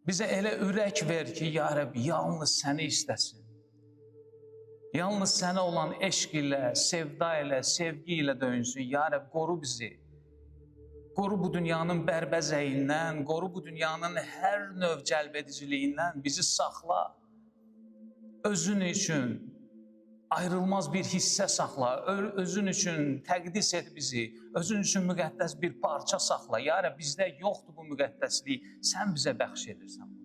Bizə elə ürək ver ki, ya Rəbb, yalnız səni istəsin. Yalnız sənə olan eşq ilə, sevda ilə, sevgi ilə döyünsün. Ya Rəbb, qoru bizi. Qoru bu dünyanın bərbəzəyindən, qoru bu dünyanın hər növ cəlbediciliyindən bizi saxla. Özün üçün ayrılmaz bir hissə saxla. Özün üçün təqdis et bizi. Özün üçün müqəddəs bir parça saxla. Ya Rəbb, bizdə yoxdur bu müqəddəslik. Sən bizə bəxş edirsən bunu.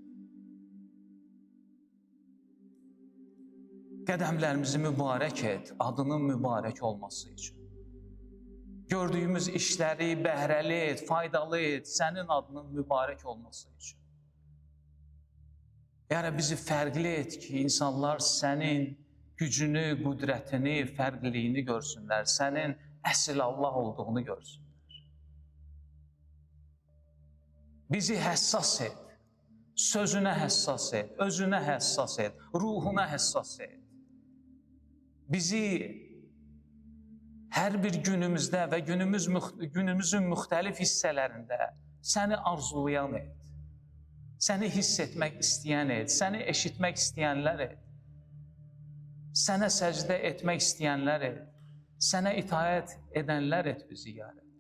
Qədəmlərimizi mübarək et, adının mübarək olması üçün. Gördüyümüz işləri bəhrəli et, faydalı et, sənin adının mübarək olması üçün. Ya Rəbb, bizi fərqli et ki, insanlar sənin gücünü, qüdrətini, fərqliliyini görsünlər, sənin əsl Allah olduğunu görsünlər. Bizi həssas et, sözünə həssas et, özünə həssas et, ruhuna həssas et. Bizi hər bir günümüzdə və günümüzün müxtəlif hissələrində səni arzulayan et. Səni hiss etmək istəyən et, səni eşitmək istəyənlər et. Sənə səcdə etmək istəyənlər et. Sənə itaət edənlər et bizi, ya Rəbb.